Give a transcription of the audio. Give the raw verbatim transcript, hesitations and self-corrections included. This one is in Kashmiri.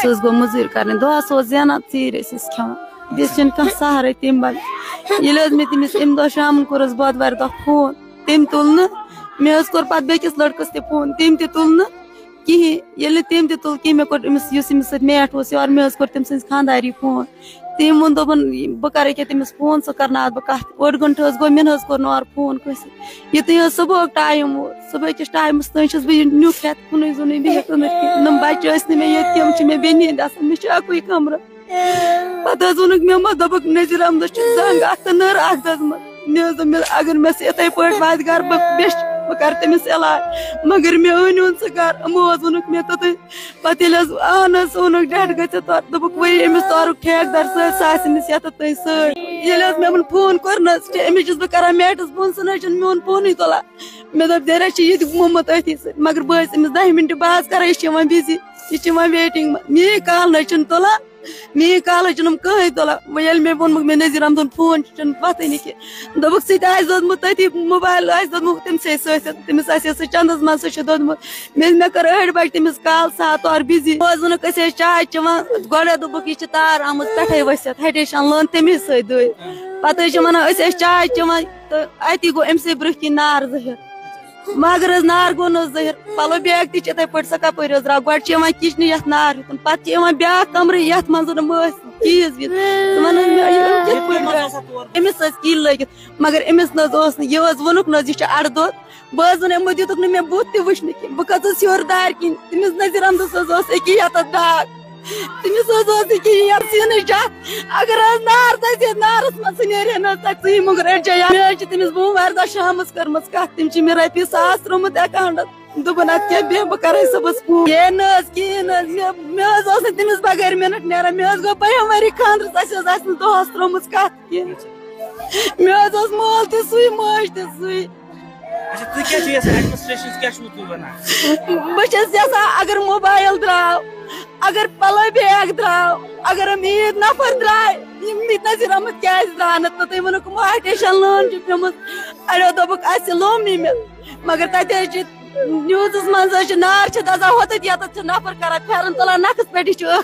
سُہ حظ گوٚو مٔزوٗرۍ کَرنہِ، دۄہَس اوس زینان، ژیٖرۍ ٲسۍ أسۍ کھٮ۪وان، بیٚیہِ چھِنہٕ کانٛہہ سہارَے تَمہِ بدلہٕ۔ ییٚلہِ حظ مےٚ تٔمِس اَمہِ دۄہ شامَن کوٚرُس بۄدوارِ دۄہ فون، تٔمۍ تُل نہٕ۔ مےٚ حظ کوٚر پَتہٕ بیٚکِس لٔڑکَس تہِ فون، تٔمۍ تہِ تُل نہٕ کِہیٖنۍ۔ ییٚلہِ نہٕ تٔمۍ تہِ تُل کِہیٖنۍ، مےٚ کوٚر أمِس، یُس أمِس سۭتۍ میٹھ اوس یورٕ، مےٚ حظ کوٚر تٔمۍ سٕنٛزِ خانٛدارِ فون۔ تٔمۍ ووٚن، دوٚپُن، "بہٕ کَرٕ ییٚکیٛاہ تٔمِس فون، ژٕ کَرناوَتھ بہٕ کَتھ۔" اوٚڑ گٲنٛٹہٕ حظ گوٚو، مےٚ نہٕ حظ کوٚر نہٕ اورٕ فون کٲنٛسہِ۔ یُتھُے حظ صُبحُک ٹایم ووت، صُبحٲے کِس ٹایمَس تام چھَس بہٕ یہِ نیُک ہٮ۪تھ کُنُے زوٚنُے بِہِتھ أنٛدٕرۍ کِنۍ۔ یِم بَچہِ ٲسۍ نہٕ مےٚ ییٚتہِ، تِم چھِ مےٚ بیٚنہِ ہِنٛدۍ آسان، مےٚ چھُ اَکُے کَمرٕ۔ پَتہٕ حظ ووٚنُکھ مےٚ، مہ دوٚپُکھ، نذیر احمدَس چھِ زنٛگ اَکھ تہٕ نٔر اَکھ دٔزمٕژ۔ مےٚ حظ دوٚپ، مےٚ، اگر مےٚ سُہ یِتھَے پٲٹھۍ واتہِ گَرٕ، بہٕ بیٚچھِ، بہٕ کَرٕ تٔمِس علاج۔ مگر مےٚ أنۍ اوٚن سُہ گَرٕ، یِمو حظ ووٚنُکھ مےٚ توٚتُے۔ پَتہٕ ییٚلہِ حظ آو نہٕ حظ، سُہ اوٚنُکھ ڈٮ۪ڈ گٔژھِتھ تورٕ، دوٚپُکھ، وۄنۍ ییٚمِس تورُک ٹھیکہٕ دَر سۭتۍ، سُہ آسہِ أمِس یَتَتھ تۄہہِ سۭتۍ۔ ییٚلہِ حظ مےٚ یِمَن فون کوٚر نہ حظ، أمِس چھُس بہٕ کَران میٹَس بۄن، سُہ نہ حظ چھُنہٕ میون فونٕے تُلان۔ مےٚ دوٚپ، "زیرا چھِ یہِ تہِ مومُت أتھی سۭتۍ"، مگر بہٕ حظ أمِس دَہہِ مِنٹہِ، بہٕ حظ کَران، یہِ چھِ یِوان بِزی، یہِ چھِ یِوان ویٹِنٛگ منٛز، میٛٲنۍ کال نہ حظ چھِنہٕ تُلان۔ میٛٲنۍ کالہٕ چھِنہٕ یِم کٕہٕنۍ تُلان۔ وۄنۍ ییٚلہِ مےٚ ووٚنمُکھ، مےٚ نذیر احمدُن فون چھُنہٕ وۄتھٲنی کینٛہہ، دوٚپُکھ، "سُہ تہِ آسہِ دوٚدمُت تٔتی، موبایل آسہِ دوٚدمُت تٔمۍ سٕے سۭتۍ، تٔمِس آسہِ سُہ چَندَس منٛز، سُہ چھُ دوٚدمُت۔" مےٚ، مےٚ کٔر ٲٹھِ بَجہِ تٔمِس کال، سُہ آو تورٕ بِزی۔ بہٕ حظ ووٚنُکھ، "أسۍ ٲسۍ چاے چٮ۪وان، گۄڈٕ دوٚپُکھ، یہِ چھِ تار آمٕژ پٮ۪ٹھَے ؤسِتھ، ہَٹے شان لٲن تٔمی سۭتۍ دٔدۍ۔" پَتہٕ حظ چھِ وَنان، أسۍ ٲسۍ چاے چٮ۪وان تہٕ اَتی گوٚو أمۍ سٕے برٛونٛہہ کِنۍ نار زٔہِر۔ مگر حظ نار گوٚو نہٕ حظ زٔہِر، پَلو بیگ تہِ چھِ یِتھَے پٲٹھۍ، سۄ کَپٲرۍ حظ درٛاو؟ گۄڈٕ چھِ یِوان کِچنہٕ یَتھ نار ہیوٚتُن، پَتہٕ چھِ یِوان بیٛاکھ کَمرٕ یَتھ منٛز نہٕ مٲسۍ چیٖز وِز۔ ژٕ وَن حظ مےٚ، یہِ أمۍ کِتھ پٲٹھۍ درٛاو؟ أمِس ٲس کِلۍ لٲگِتھ، مگر أمِس نہ حظ اوس نہٕ، یہِ حظ ووٚنُکھ نہ حظ، یہِ چھُ اَڑٕ دۄد۔ بہٕ حظ وَنہٕ، یِمو دیُتُکھ نہٕ مےٚ بُتھ تہِ وٕچھنہٕ کینٛہہ، بہٕ کھٔژٕس ہیوٚر دارِ کِنۍ، تٔمِس نذیر احمدَس حظ اوس أکی یَتَتھ داغ۔ تٔمِس حظ اوس یہِ کہِ یَتھ سیٖنٕچ اَتھ، اگر حظ نار دَزِ ہے، نارَس منٛز سُہ نیرِ ہے نہٕ حظ تَتہِ ژٕے مۄنٛگُر أڑۍ جایہِ۔ مےٚ حظ چھِ تٔمِس بہٕ وارٕ دۄہ شامَس کٔرمٕژ کَتھ، تٔمۍ چھِ مےٚ رۄپیہِ ساس ترٛوومُت اٮ۪کاوُنٛٹَس۔ دوٚپُن، "اَدٕ کیٛاہ بیٚہہ، بہٕ کَرَے صُبحَس فون۔" ہے نہٕ حظ، کِہیٖنۍ نہٕ حظ، مےٚ، مےٚ حظ اوس نہٕ تٔمِس بغٲر مِنَٹ نیران، مےٚ حظ گوٚو بَہَن ؤری خانٛدرَس، اَسہِ حظ آسہِ نہٕ دۄہَس ترٛوومُت کَتھ کینٛہہ۔ مےٚ حظ اوس مول تہِ سُے، موج تہِ سُے۔ اچھا، تُہۍ کیٛاہ چھِو یَژھان؟ ایڈمِنِسٹریشنَس کیٛاہ چھُو تُہۍ وَنان؟ بہٕ چھَس یَژھان، اگر موبایل درٛاو، اگر پَلو بیگ درٛاو، اگر یِم عیٖد نفر درٛاے، یِم نذیر احمد کیٛازِ درٛاو نہٕ؟ تہٕ تُہۍ ووٚنُکھ، یِمو ہَٹے شَن لٲن چھِ پیٚمٕژ۔ اَڑیو دوٚپُکھ، اَسہِ لوٚم یہِ مےٚ۔ مگر تَتہِ حظ چھِ نیوزَس منٛز حظ چھِ نار چھِ دَزان، ہُتَتھ یَتَتھ چھِ نفر کَران پھٮ۪رَن تُلان نَکھَس پٮ۪ٹھ، یہِ چھِ ٲخ